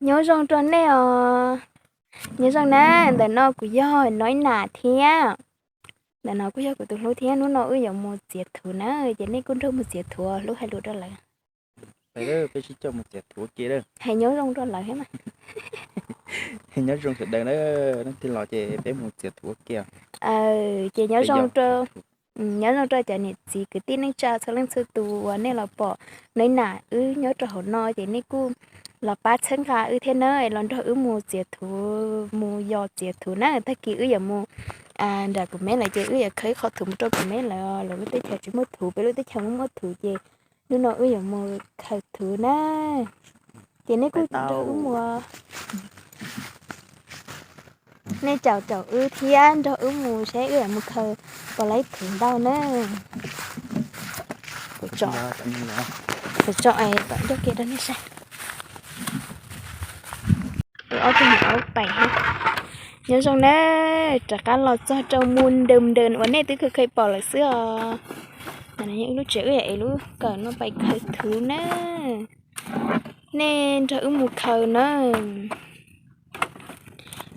Nyob zoo rau nej os. Nyob zoo na, ntawm no kuv yog Noib Nam thiab. Ntawm no kuj yog kuv tus hlub thiab. Hnub no wb yuav mus txiav thuv na, ces nej kuj nrog mus txiav thuv, hlub hais lus rau lawv. Peb sib coj mus txiav thuv ua ke. Hais nyob zoo rau lawv thiab mas. Nyob zoo sawv daws na, leej twg los ces peb mus txiav thuv ua ke. Ces nyob zoo rau, nyob zoo rau cov niam txiv kwv tij neej tsa txhua leej txhua tus uas nej los pom Noib Nam wb nyob rau hauv no ces nej kuj los pab txhawb nqa wb thiab na, los nrog wb mus txiav thuv, mus yos txiav thuv na. Tag kis wb yuav mus nram kuv meb lawm ces wb yuav khaws ib qho thuv mus rau kuv meb lawm, lawv lub teb chaws tsis muaj thuv, peb lub teb chaws muaj muaj thuv ces hnub no wb yuav mus khaws thuv na. Ces nej kuj nrog wb mus, nej caum caum wb thiab nrog wb mus saib wb yuav mus khaws puas laib thuv ntau na. Kuv tso, kuv tso es tom ncauj ke rau nej saib. Wb ob tug niam aub pais thiab. Nyob zoo na, rov qab los txog rau mus ntaws ntaws uas nej twb kheev kheev pom lawm xwb os. Wb lub tsev wb yam es lub kawm no pais khaws thuv na. Nej nrog wb mus khaws na.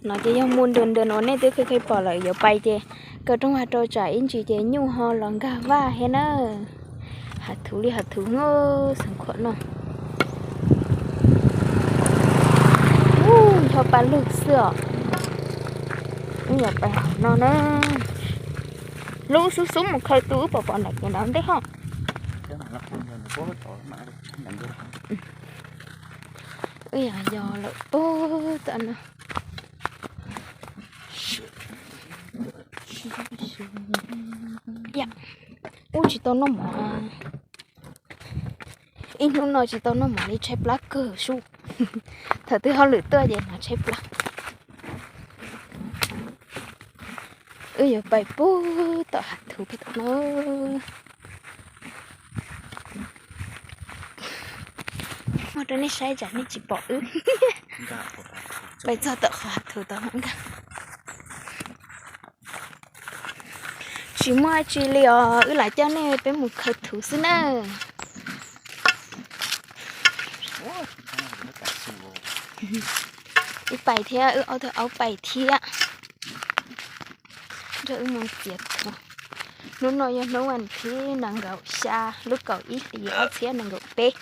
No ces yog mus ntaws ntaws uas nej twb kheev kheev pom lawm yuav pais ces kaw rooj vag rau tsam ib ntsis ces nyuj ho los nkag vaj thiab na. Hav thuv li hav thuv nyob xeev khuam no. Ncho pa lug xwb os. Wb yuav pais hauv no na. Lub xub xub mus khaws tus wb pom pom nram kev nram ntej ho. Wb yog yos lawm puag tom no. Ub, tsis tau noj mov. Ib hnub no tsis tau noj mov li, tshaib plab kawg sub. Thaum twg hauj lwm tuaj ces hnov tshaib plab. Wb yuav pais puag tom hav thuv puag tom no. Muab rau nej saib tsam nej tsis pom wb. Pais txog tom qhov hav thuv tod nkag. Tsis muaj dab tsi li os, wb lam coj nej peb mus khaws thuv xwb na. Wb pais thiab, wb ob tug aub pais thiab. Nrog wb mus txiav thuv. Hnub no yog hnub vas thib nees nkaum xya lub kaum ib hlis ob txhiab nees nkaum peb.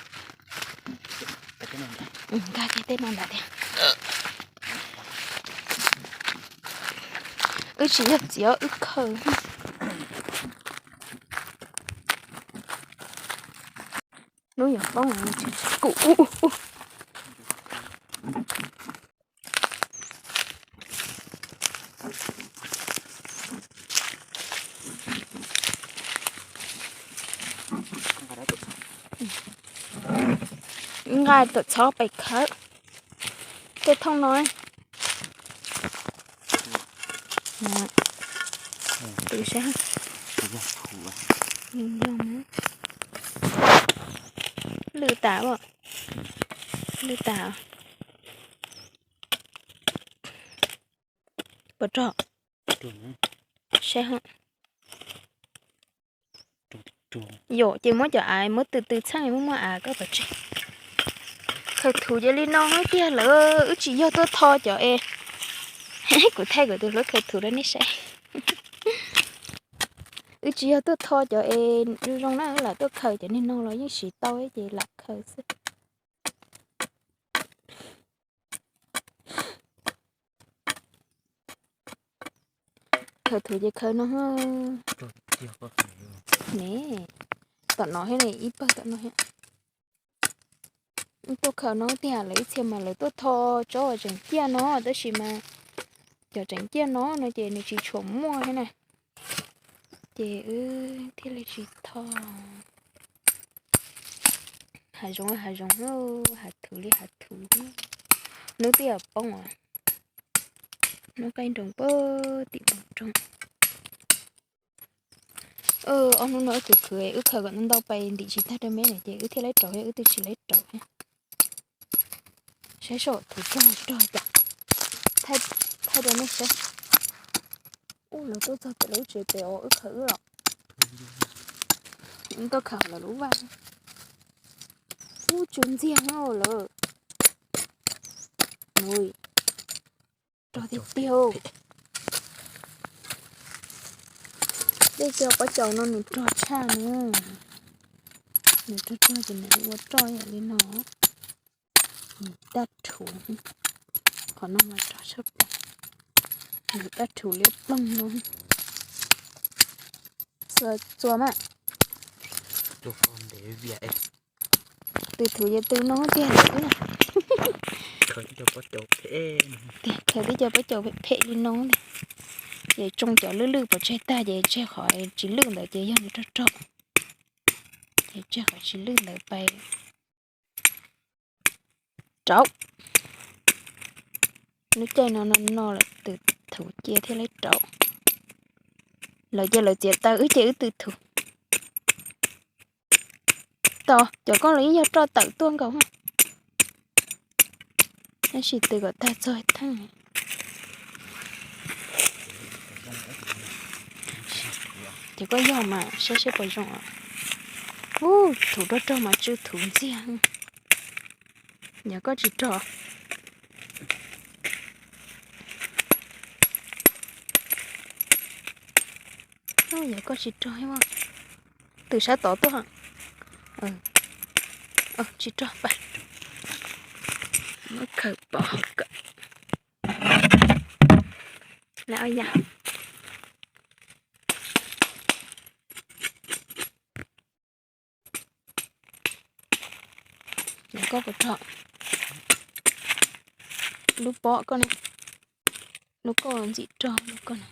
Nkag kiag tej no ntawd thiab. Wb tsis yog txiav, wb khaws. Hnub yuav poob kuv. Nqa tuam txhob pais khawb tej thooj no. Tus sab lwj tas, lwj tas. Puas rog? Saib. Yom, ces muab cov av, muab tw tw txheej, muab muab av koj pov tseg. Khaws thuv ces li no tiag lawm, wb tsis yog tuaj tho cov es. Kuv thaij kuv tus hlub khaws thuv rau nej saib. Wb tsis yog tuaj tho cov es zoo zoo na, wb lam tuaj khaws cov niag no los yeej siv tau ces lam khaws xwb. Khaws thuv ces khaws no. Ne, tom no thiab ne, ib pawg tom no thiab. Tuaj khaws no tiag, lawv ib txhia mas lawv tuaj tho tsob uas tseem ciaj no, tab sis mas cov tseem ciaj no no ces nws tsis tshua muaj thiab na, ces wb thiaj li tsis tho. Hav zoov hav zoov, hav thuv li hav thuv. Hnub twb yuav poob os, hnub qaij nroos puag tim npoo rooj. Ob hnub no wb khwv khwv, wb khaws kom ntau pais ntim tsis tag rau meb na ces wb thiaj laib rauv thiab, wb twb tsis laib rauv thiab. Saib saum thuv rog rog cas, thaij rau nej saib. Ub, lawv tuaj txog pem lub tsev pem os, wb khaws wb los. Wb tuaj khaws lawv lub vaj. Ub, tsw ntxiag lawm. Rog tiag tiag. Tej cov pob caus no nws rog tshaj na. Nws rog rog ces nws ua roj yam li no. Nws daj rhuv. Qhov no mas rog tshaj plaws. Nws daj rhuv liab ploog no. Txua mas. Tw thuv ces tw no tiag. Khaws tib co pob caus phem li no. Ces tsoo cov lwj lwj pov tseg tag ces tseg qhov tsis lwj ntawd ces yog nws rog rog. Ces tseg qhov tsis lwj ntawd pais rauv. Lub caij no no no lawm tw thuv cia thiaj li rauv. Lawv ces lawv txiav taws wb ces wb tw thuv. Tos cov koj los yeej yog roj tawm tuaj nkaus. Tab sis tw kom tag txog theej. Ces koj yog mas saib seb puas zoo. Ub, thuv rog rog mas tsw thuv ntxiag. Yog koj tsis rog. Yog koj tsis rog, tw sab tod tuaj. Tsis rog pab. Muab khaws pov hauv kawm. Lawm ya. Koj puas rog? Lub pob koj ne, lub koj ntxim rog lub koj na.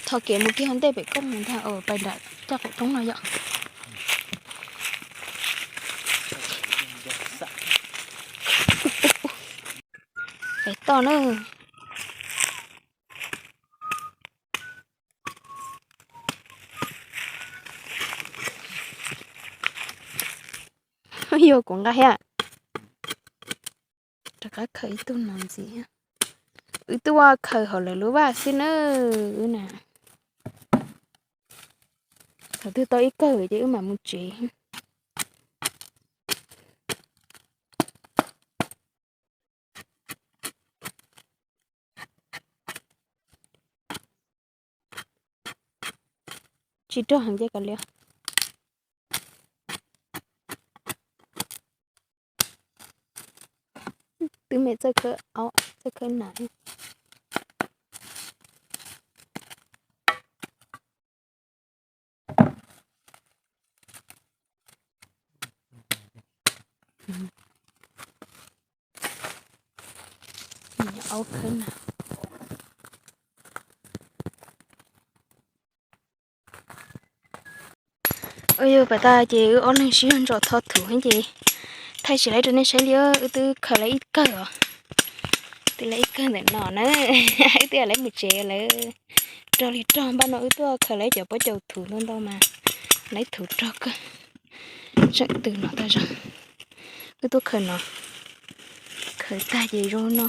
Thov kev mus kiag hauv ntej pem koj mus ntag, pais nram caj qaum roob no yom. Pais toj na. Yog kuv nqa thiab. Rov qab khaws ib tug no ntxiv. Wb twb ua khaws hauv lawv lub vaj xwb na. Wb na, thaum twg tau ib kawm ces wb mam mus tsev. Tsis rog heev ces kav liam. Twb me txawj khawb aub txawj khawb nas. Aub khawb nas. Ua yog pas tas ces wb ob leeg sib zog ntsos tho thuv ces thaij tsis laib rau nej saib li. Wb twb khaws lawv ib kawm os, twb lawv ib kawm ntawm no na. Wb twb yog lawv mus tsev lawm, rog li rog npaj no wb tuaj khaws lawv cov pob caus thuv ntau ntau mas lawv thuv rog kawg. Tseem twb no tag zog, wb tuaj khaws no, khaws tag ces zoo no.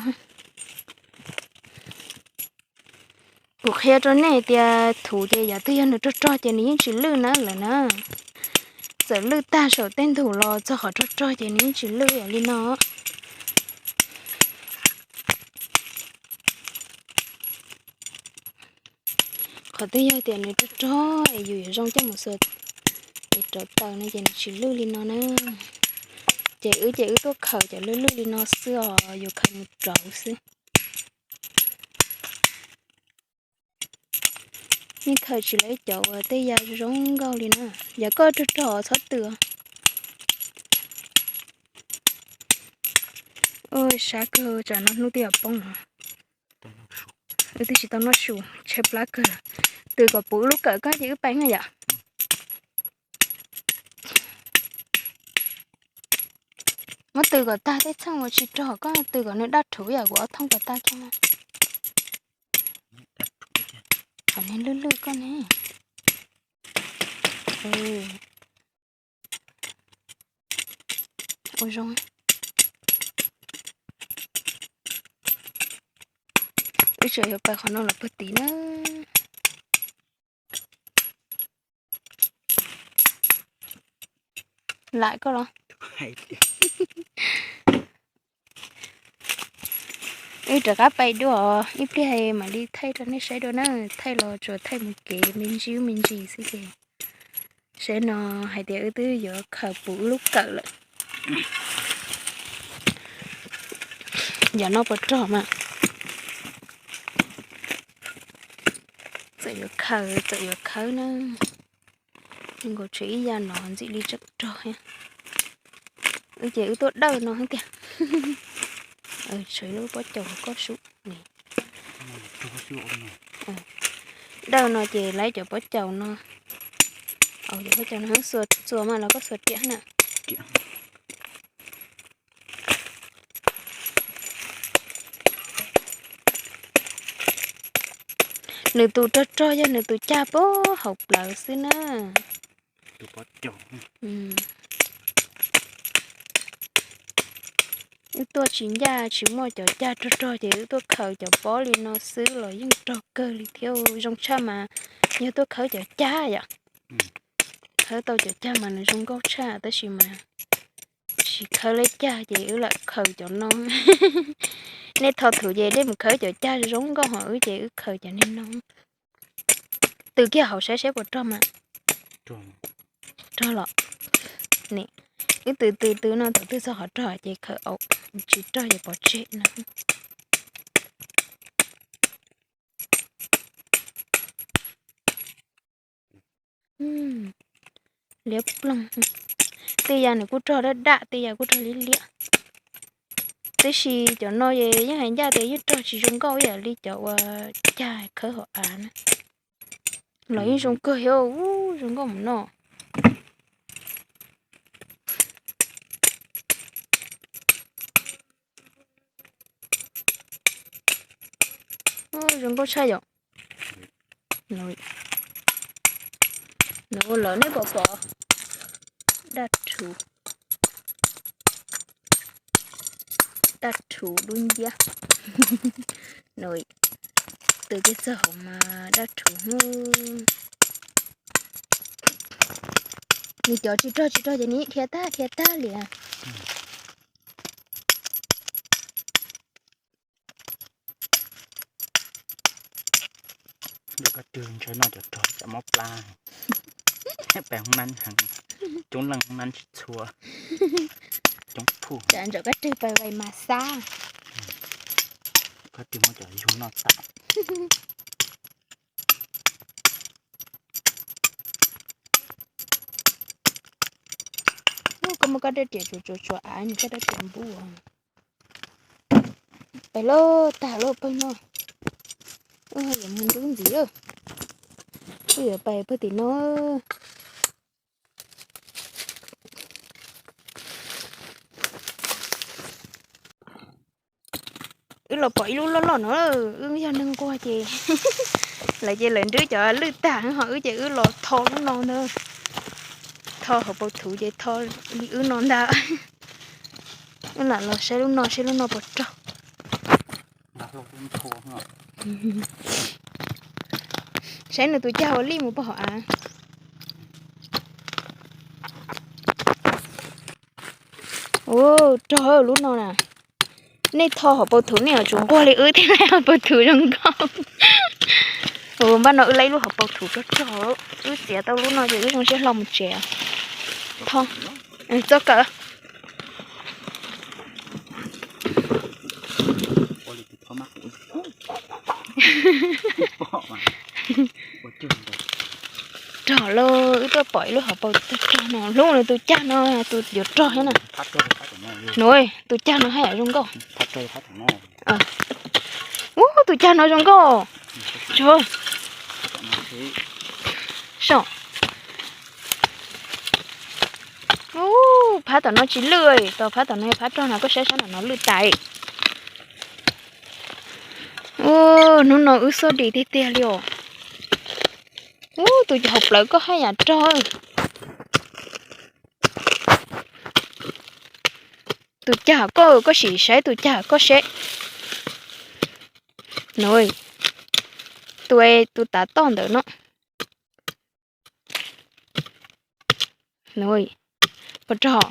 Kuv qhia rau nej tias thuv ces yog twg yog nws rog rog ces nws yeej tsis lwj na lawm na. Txawm lwj tag saum tej ntug los txog qhov rog rog ces nws yeej tsis lwj li no. Qhov twg yog tias nws rog rog es yus yuav zoo coj mus xuas es rauv taws no ces nws tsis lwj li no na. Ces wb ces wb tuaj khaws cov lwj lwj li no xwb os, yus khaws mus rauv xwb. Yeej khaws tsis lawv cov uas tej ya zoo nkauj li na. Yog koj rog rog txhob tw. Ua sab kawg, tsam no hnub twb yuav poob no. Wb twb tsis tau noj su, tshaib plab kawg. Tw kom puv lub kawm koj ces wb pais na yom. Muab tw kom tag tej txheej uas tsis rog, koj tw kom nws daj rhuv yam kuv ob thooj kom tag kiag na. Qhov niag lwj lwj koj ne. Ua zoo. Wb tseem yuav pais qhov no los puag tid na. Lam koj los. Wb rov qab pais dua, ib pliag mam li thaij rau nej saib dua na, thaij los tsuas thaij mus kev me ntsis me ntsis xwb ces. Saib no, hais tias wb twb yuav khaws puv wb lub kawm lawm. Yam no puas rog mas. Txawm yuav khaws txawm yuav khawb na. Nkaus tshuav ib yam no ntxim li tseem rog thiab. Wb ces wb tuaj dawj no thiab tiag. Tshuav ib lub pob caus koj sub. Dawj no ces lawv cov pob caus no. Cov pob caus no xuas txuas mas los koj xuas riam na. Nws tus rog rog yog nws tus cag puag hauv plawv xwb na. Wb tuaj tsis ncaj tsis muaj cov cag rog rog ces wb tuaj khaws cov pob li no xwb los yeej rog kawg li thiab. Zoo tshaj mas yog tuaj khawb cov cag yom. Khawb tau cov cag mas nws zoo nkauj tshaj tab sis mas tsis khawb lawv cag ces wb lam khaws cov no. Nej tho thuv ces nej mus khawb cov cag zoo nkauj ho wb ces wb khaws cov niag no. Tws kiag hauv saib saib puas rog mas. Rog los. Wb tws tws tws no thaum twg txog qhov rog ces khaws, tsis rog ces pov tseg no. Liab ploog. Tej yam nws kuj rog daj daj, tej yam kuj rog liab liab. Tab sis cov no yeej hais ncaj tias yeej rog tsis zoo nkauj ib yam li cov uas cag khawb hauv av na. Los yeej zoo kawg thiab, zoo nkauj mus no. Zoo nkauj tshaj yom. Nws ua lawm nej pom pom. Daj rhuv, daj rhuv dub nciab. Nws tws kiag txog hauv mas daj rhuv. Nws cov tsis rog tsis rog ces nws dhia tag dhia tag li. Ntsaum koj twg ntshaw noj cov rog tsam mob plab. Pais hoob nab heev, coob leej hoob nab tsis txhua, coob phuj. Ntsaum koj twg pais vais mas xab. Koj twg muab cov yug noj tas. Koj muab koj dab riam tsuas tsuas tsuas av, koj dab riam npub. Pais lauj, tag lauj pawg no. Wb yuav mus ntub ntxiv. Wb yuav pais pawg tim no. Wb los pom ib lub loj loj no, wb yog neeg nquag ces lawv ces lawv nrwb cov lwj tag ho wb ces wb los tho lub no ntag. Tho hauv paus thuv ces tho li wb no ntag. Wb lam los saib lub no, saib lub no puas rog. Saib nws tus cag ua lij mus pog hauv av. Ua rog lub no na. Nej tho hauv paus thuv nej yuav tsum nquag li wb thiab, hauv paus thuv zoo nkauj. Ua npaj no wb laib lub hauv paus thuv rog rog, wb txiav tau lub no ces wb zoo siab hlo mus tsev. Tho, txoj kawm. Rog lauj, wb tuaj pom ib lub hauv paus rog no, hlub nws tus cag no, tus yuav rog thiab na. Nws, tus cag no haj yam zoo nkauj. Ub, tus cag no zoo nkauj. Tsuag. Saib. Ub, phab tom no tsis lwj, tos phab tom no yog phab rog no, koj saib sab nram no lwj tas. Ub, hnub no wb xoj dim tiag tiag li os. Ub, tus hauv plawv koj haj yam rog. Tus cag koj, koj sim saib tus cag koj seb. Nws, tus, tus tav toj ntawd no. Nws, Puas rog?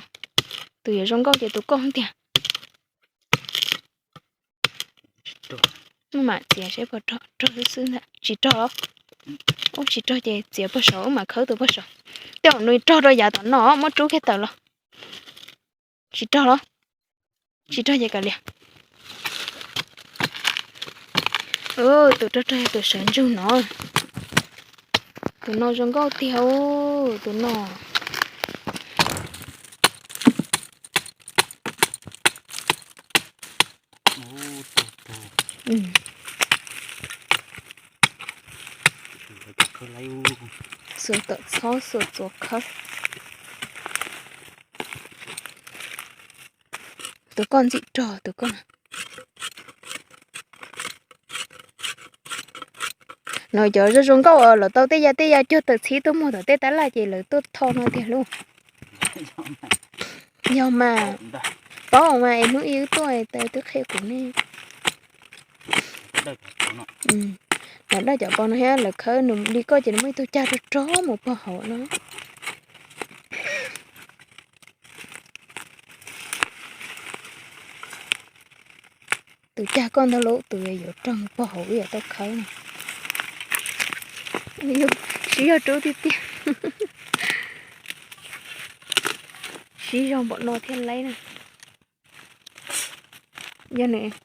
Tus yuav zoo nkauj ces tus koj tiag. Muaj mam txiav seb puas rog, rog xwb xwb ntag. Tsis rog los? Ub, tsis rog ces txiav puag saud, wb mam khawb tus puag saud. Tej zaum nws rog rau yav tom no, muab rub kiag tawm los. Tsis rog los? Tsis rog ces kav liam. Tus rog rog yog tus sawv ntsug no. Tus no zoo nkauj tiag, tus no. Xuas tom txhob xuas txuas khawb. Tus koj ntxim rog tus koj. No cov zoo zoo nkauj los tau tej ya tej ya cuag tawm txhib tuaj muag tom tej tab laj ces lawv tuaj tho no tiag lauj. Yog mas, paub mas es hnub ib wb tuaj twb qhia kuv ne. Lawv daj cov pov no thiab lawv khawb nws li koj ces nws muaj ib tug cag rog rog mus pog hauv no. Tus cag koj ntag lauj, tus yuav rog pog hauv wb yuav tau khawb no. Sib zog rub tiag tiag. Sib zog npaum no thiaj laib na. Yog nws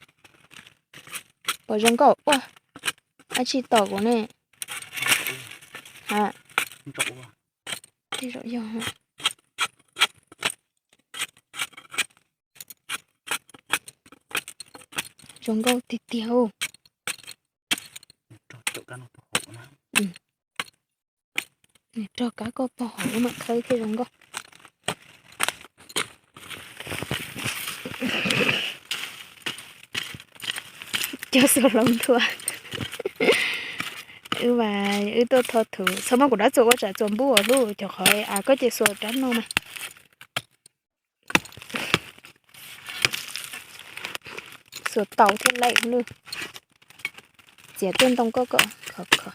puas zoo nkauj ua, ab tsis tom kuv ne. Ha, tej zaum yog. Zoo nkauj tiag tiag. Nws rog kab koj pog hauv wb mam khawb thiaj zoo nkauj. Cov xuas hlau nthua. Wb mas wb tuaj tho thuv, txhob muab kuv rab txuas ua tsam txuas npub os lauj, cov qhov av koj ces xuas rab no mas. Xuas tau thiaj laim lwj. Txiav tej ntoo koj kom khov kho.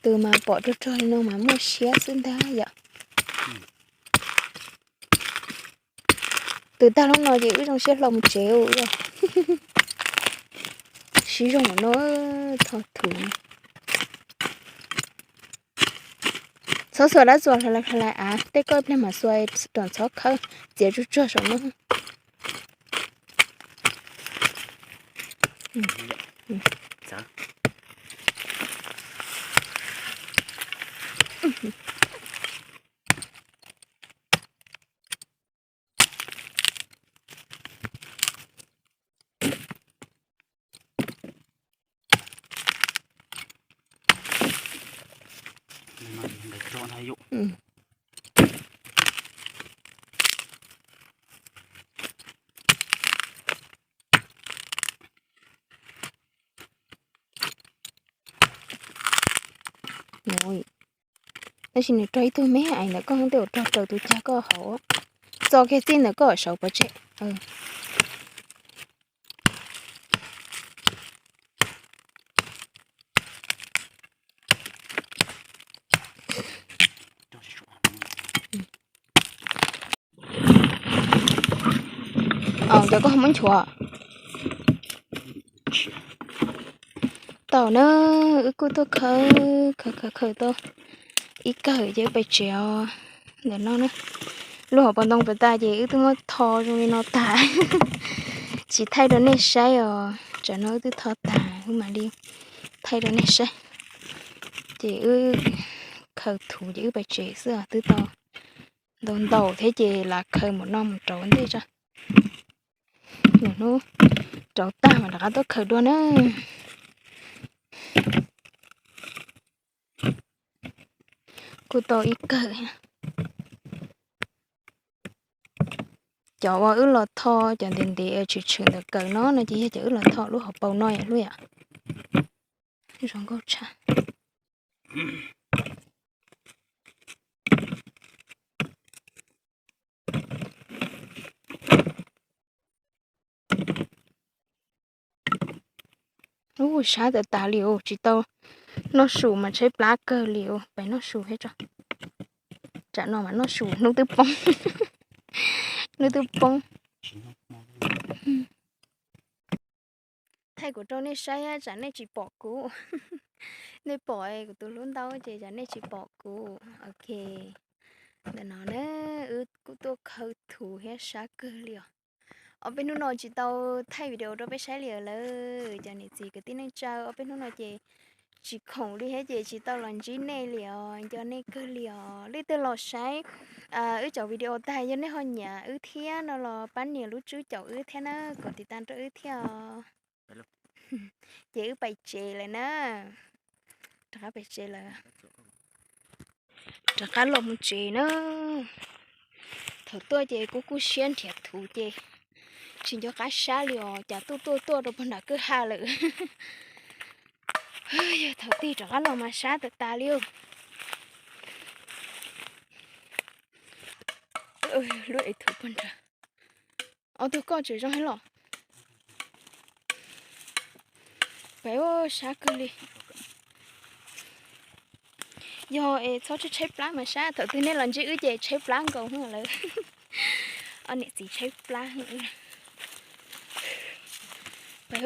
Tus mas pom rog rog li no mas muaj siab xwb ntag yom. Tus tag lub no ces wb zoo siab hlo mus tsev ua. Sib zoo no, tho thuv. Txhob xuas dab txuas hlais av, tej koj ib pliag mam xuas, tom txhob khawb, txiav tsuag tsuag saum no. Tab sis nws rog ib tug me ees ntawm koj, tej zaum rog raws tus cag koj hauv. Txo kiag txij ntawm koj saud pov tseg. Cov koj muab nchuav tau na, wb kuj tuaj khawb khawb khawb khawb tau ib kawm ces wb pais tsev os. Ntawm no na, lub hauv paus ntoo pas tas ces wb twb muab tho zoo li no tas, tsis thaij rau nej saib os. Tsam no wb twb tho tas wb mam li thaij rau nej saib. Ces wb khaws thuv ces wb pais tsev xwb os, twb tau ntau ntau thiab ces lam khaws mus no mus rauv ntej tso. Hnub rauv tag mas rov qab tuaj khaws dua na. Kuj tau ib kawm. Cov uas wb los tho cov ntev ntev tshwm tshwm ntawm kawm no no ces yog cov wb los tho lub hauv paus no yom hlub yom. Zoo nkauj tshaj. Ub, sab tas tas li os, tsis tau noj su mas tshaib plab kawg li os. Peb noj su thiab tso. Tsam no mas noj su hnub twb poob. Hnub twb poob. Thaij kuv rau nej saib tsam nej tsis pom kuv. Nej pom kuv tus hlub ntaub ces tsam nej tsis pom kuv. Ok, ntawm no na, wb kuj tuaj khawb thuv thiab sab kawg li os. Ob peb hnub no tsis tau thaij video rau peb saib li lawm, cov niam txiv kwv tij neej tsa, ob peb hnub no ces tsis khoom li thiab ces tsis tau los ntsib nej li os, nco nej kawg li os. Leej twg los saib wb cov video tag yog nej ho nyiam wb thiab no los pab nias lub tswb caum wb thiab na, kom tiv tas rau wb thiab os. Ces wb pais tsev lawm na. Rov qab pais tsev lawm. Rov qab los mus tsev na. Thaum tuaj ces kuj kuj siab nrhiav thuv ces tsis nco qab sab li os, cas tuaj tuaj tuaj rau puag nram kwj ha lawm. Yog thaum twg rov qab los mas sab tas tas li. Lub ev thuv puag nrad. Ob tug koj tseem zoo thiab los. Peb sab kawg li. Yog es txhob tshaib tshaib plab mas sab, thaum twg nej los ntsib wb ces tshaib plab nkaus lawm. Ob niam txiv tshaib plab. Peb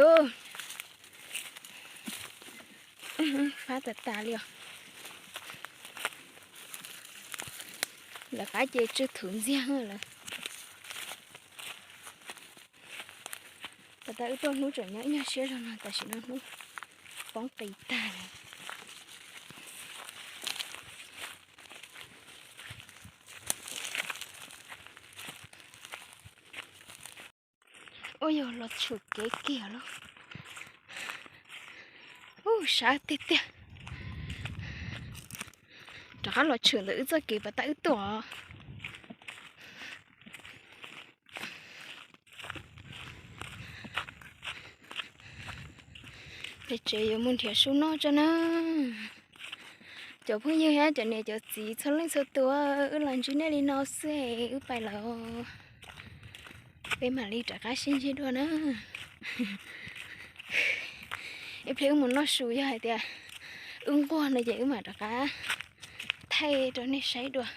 fab tas tas li os. Lawv qab ces tsw thuv ntxiag lawm. Pas tas wb tuaj hnub tseem nyob ib nyuag siab zog no, tam sim no hnub poob qis tag lawm. Ua yog los tshwm kev kiag lauj. Ub, sab tiag tiag. Rov qab los tshwm ntawm wb txoj kev pas tas wb tuaj. Peb tsev yuav mus nrhiav su noj tso na. Cov phooj ywg thiab cov niam cov txiv txhua leej txhua tus, wb los ntsib nej li no xwb wb pais lawm. Peb mam li rov qab sib ntsib dua na. Ib pliag wb mus noj su, yog hais tias wb nquag no ces wb mam rov qab thaij rau nej saib dua.